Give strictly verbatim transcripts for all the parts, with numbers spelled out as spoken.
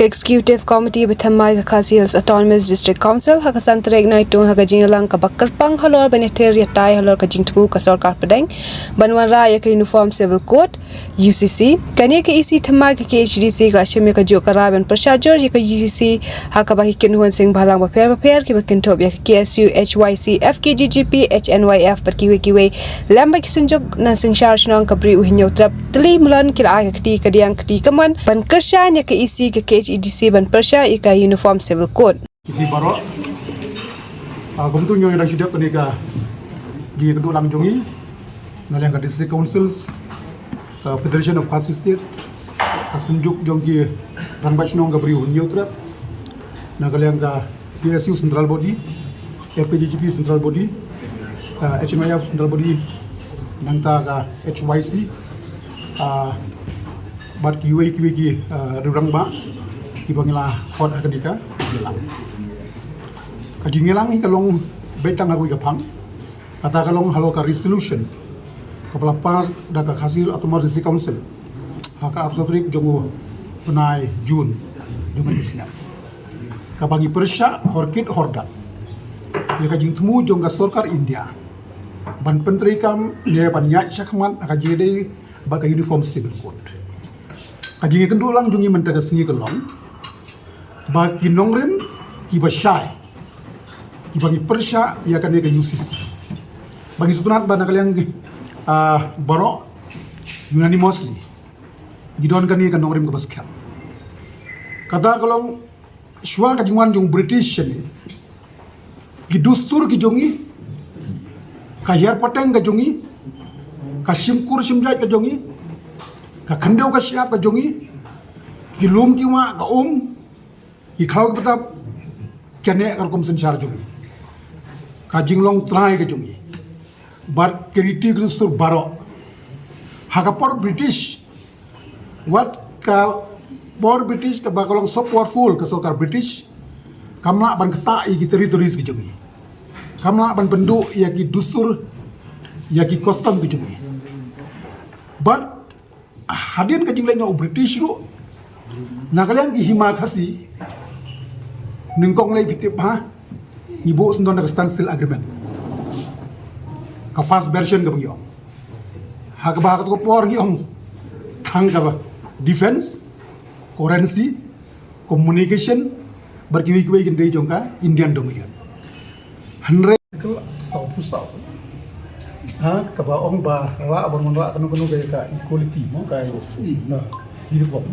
Executive Committee ba thymmai ka Khasi Hills Autonomous District Council ha ka san tarik Naitung ha ka jingïalang kaba kyrpang halor ban ïathir ïatai halor ka jingthmu ka sorkar pdeng ban wanrah ïa ka Uniform Civil Code, U C C. Kane ka E C thymmai ka K H A D C ka la shim ïa ka juk ka rai ban pyrshah jur ïa ka U C C ha kaba ki kynhun seng bhalang bapher bapher kiba kynthup ïa ka K S U, H Y C, F K J G P, H N Y F bad kiwei kiwei lem bad ki synjuk na synshar shnong ka Bri u Hynñiewtrep tylli mlien ki la ai ka kti kadiang kti kamon ban kyrshan ïa ka E C ka K H A D C ban pyrshah ïa ka Uniform Civil Code. Ki baroh, ah, kumtu ngi dang shu dep kane ka jingïakynduh lang jong ngi na liang ka District Councils, ka Federation of Khasi State, ka synjuk jong ki rangbah shnong ka Bri u Hynñiewtrep, na ka liang ka P S U Central Body, F K J G P Central Body, ah, H N Y F Central Body, nangta ka H Y C, ah, bad kiwei kiwei ki, ah, rangbah kiba ngi la khot ha kane ka jingïalang. Ka jingïalang hi ka long beit tang ha kawei ka phang, kata ka long halor ka resolution kaba la pass da ka Khasi Hills Autonomous District Council ha ka arphew saw tarik jong u bnai June jong kane ka snem, kaba ngi pyrshah horkit hordat ïa ka jingthmu jong ka sorkar India ban pyntreikam ne ban ïaid shakhmat ha ka jingïadei bad ka Uniform Civil Code. Ka jingïakynduh lang jong ngi mynta ka sngi ka long ba ki nongrim kiba shai, kiba ngi pyrshah ïa kane ka U C C, ba ngi sngewtynnat ba na ka liang, ah, baroh unanimously ngi don kane ka nongrim kaba skhem. Kata ka long shuwa ka jingwan jong British shane, ki dustur ki jong ngi, ka hiar pateng ka jong ngi, ka shim kur shim jait ka jong ngi, ka khyndew ka shyiap ka jong ngi, ki lum ki wah, ka um, ki khlaw ki btap, kane ka rukom synshar jong ngi, ka jinglong trai ka jong ngi, bad ki riti ki dustur baroh. Ha ka por British, wat ka por British kaba ka long so powerful ka sorkar British, kam lah ban ktah ïa ki territories ki jong ngi, kam lah ban pynduh ïa ki dustur, ïa ki custom ki jong ngi. Bad hadien ka jingleit noh u British ruh, na ka liang ki hima Khasi, nyngkong lei phi tip ba ngi buh syndon da ka Standstill Agreement, ka first version kaba ngi ong. Ha kaba ha kato ka por ngi ong tang kaba defense, currency, communication bad kiwei kiwei ki dei jong ka Indian Dominion. Hynrei Article sawphew saw, ha, kaba ong ba lah ban wanrah kano kano ka, ka equality, mo, ka, ha, uniform.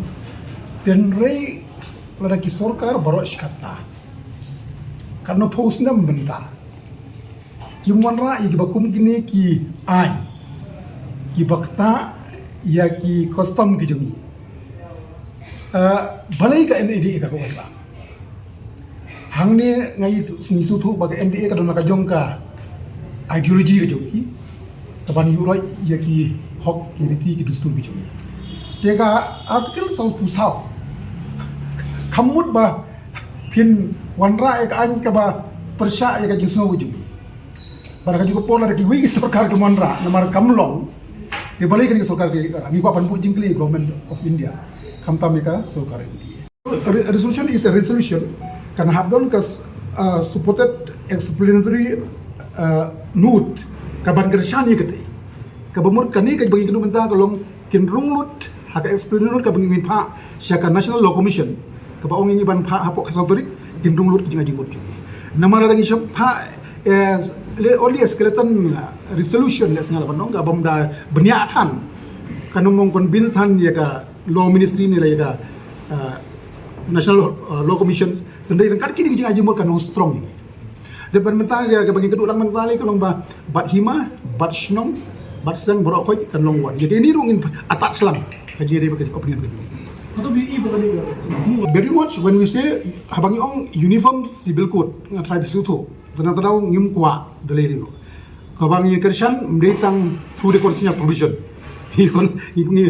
Hynrei lada ki sorkar baroh shi katta, katno phew snem mynta kim wanrah ïa kiba kum kine ki aiñ kiba ktah ïa ki custom ki jong ngi. Ah, balei ka N D A ka wanrah? Hangne nga ï, ngi sngewthuh ba ka N D A ka don la ka jong ka ideology ka jong ki, kaban ïuhroit ïa ki hok, ki riti, ki dustur ki jong ngi. Te ka Article sawphew saw kam mut ba phin wanrah ïa ka aiñ kaba pyrshah ïa ka jingsngew ka jong ngi. Bad ha kajuh ka por lada kiwei ki sorkar kim wanrah namar kam long, te balei kane ka sorkar ka ïa ka, ngi kwah ban buh jingkylli Government of India, khamtam ïa ka sorkar India. Re-, resolution is a resolution, kan hap don ka, uh, supported explanatory, uh, note kaban kyrshan ïa kata. Kaba mut kane kaba ngi kynduh mynta ka long kin rung lut ha ka explanatory note kaba ngi phah sha ka National Law Commission, kaba ong ïa ngi ban phah hapoh ka sawdong tarik, kin rung lut ki jingai jingmut jong ngi. Namar lada ngi shu phah, eh, le only a skeleton, uh, resolution, leh sngew la ban ong, kaba ym da bniah than, kan ym convince than ïa ka Law Ministry ne la ïa ka, uh, National, uh, Law Commission. Tang dei ryngkat kine ki jingai jingmut kan long strong ïa ngi. Te ban mynta ka, kaba ngi kynduh lang mynta lei ka long ba bad hima, bad shnong, bad seng baroh khoit kan long wan. Ïa kine ruh ngin attach lang ha kine dei ba ka opinion ka jong ngi. Very much when we say, haba ngi ong Uniform Civil Code, nga try ba sngewthuh, tang tang ngim kwah da lei ruh. Kaba ngi kyrshan ym dei tang through the constitutional provision. Ngi, ngi,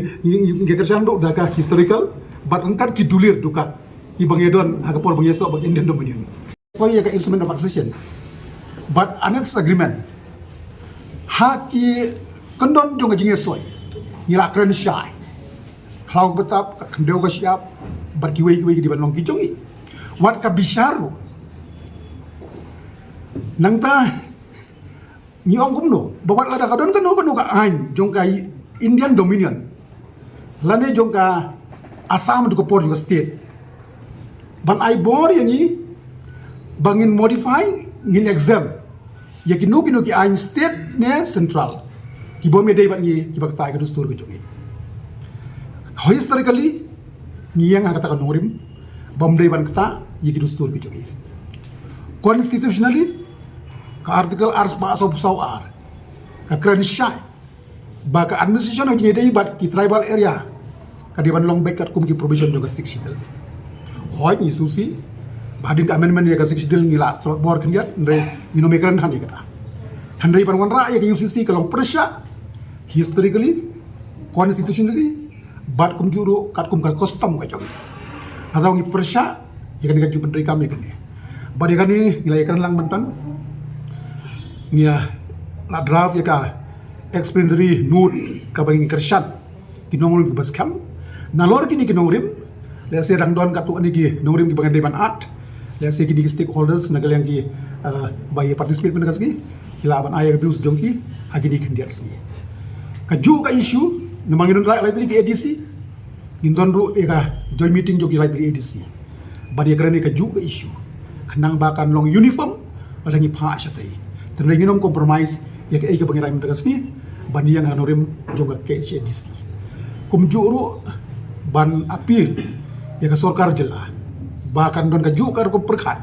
ngi kyrshan ruh da ka historical, bad ryngkat ki dulir dukat kiba ngi don ha ka por ba ngi ïasoh bad Indian Dominion. Soi ïa ka Instrument of Accession bad Annex Agreement ha ki kyndon jong ka jingïasoi, ngi la kren shai. Khlaw btap, ka khyndew ka shyiap, Bad kiwei kiwei ki dei ban long ki jong ngi. Wat ka bishar ruh. Nangta ngi ong kumno, ba wat lada ka don kano kano ka aiñ jong ka Indian Dominion lane jong ka Assam haduh ka por jong ka state ban ai bor ïa ngi ba ngin modify, ngin exempt ïa kino kino ki aiñ state ne central ki bym ïadei bad ngi, kiba ktah ïa ka dustur ka jong ngi. Historically ngi ïeng ha kata ka nongrim bym dei ban ktah ïa ki dustur ka jong ngi. Constitutionally, ka article arspah sawphew saw ar ka kren shai ba ka administration ha kine dei bad ki tribal area ka dei ban long beit katkum ki provision jong ka Sixth Schedule. Hooid, ngi sngewsih ba hadien ka amendment ïa ka Sixth Schedule ngi la tlot bor khyndiat, hynrei ngin ym ïakren than ïa kata. Hynrei ban wanrah ïa ka U C C ka long pyrshah historically, constitutionally, bad kumjuh ruh katkum ka custom ka jong ngi. Nga daw ngi pyrshah ïa kane ka jingpyntreikam ïa kane. Bad ïa kane ngi la ïakren lang mynta, ngi la draft ïa ka explanatory note kaba ngi kyrshan ki nongrim kiba skhem. Nalor kine ki nongrim, lehse dang don katto katne ki nongrim kiba ngi dei ban add. Lehse kine ki stakeholders na ka liang ki, eh, ba ïa participate mynta ka sngi, ki lah ban ai ïa ka views jong ki ha kine ki khyndiat sngi. Kajuh ka issue, namar ngi don la lai tylli ki A D C, ngin don ruh ïa ka joint meeting jong ki lai tylli A D C ban ïakren ïa kajuh ka issue, khnang ba kan long uniform lada ngi phah shatei. Te ngin ym compromise ïa kaei kaba ngi rai mynta ka sngi ban ïeng ha nongrim jong ka K H A D C. Kumjuh ruh ban appeal ïa ka sorkar jylla ba kan don kajuh ka rukom pyrkhat,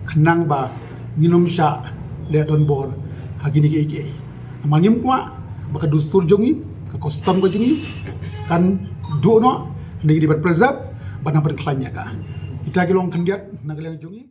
khnang ba ngin ym shah leh donbor ha kine kiei kiei. Namar ngim kwah ba ka dustur jong ngi, ka custom ka jong ngi kan duh noh, ngi dei ban preserve bad nang pynkhlaiñ ïa ka. Kita ki long khyndiat na ka liang jong ngi.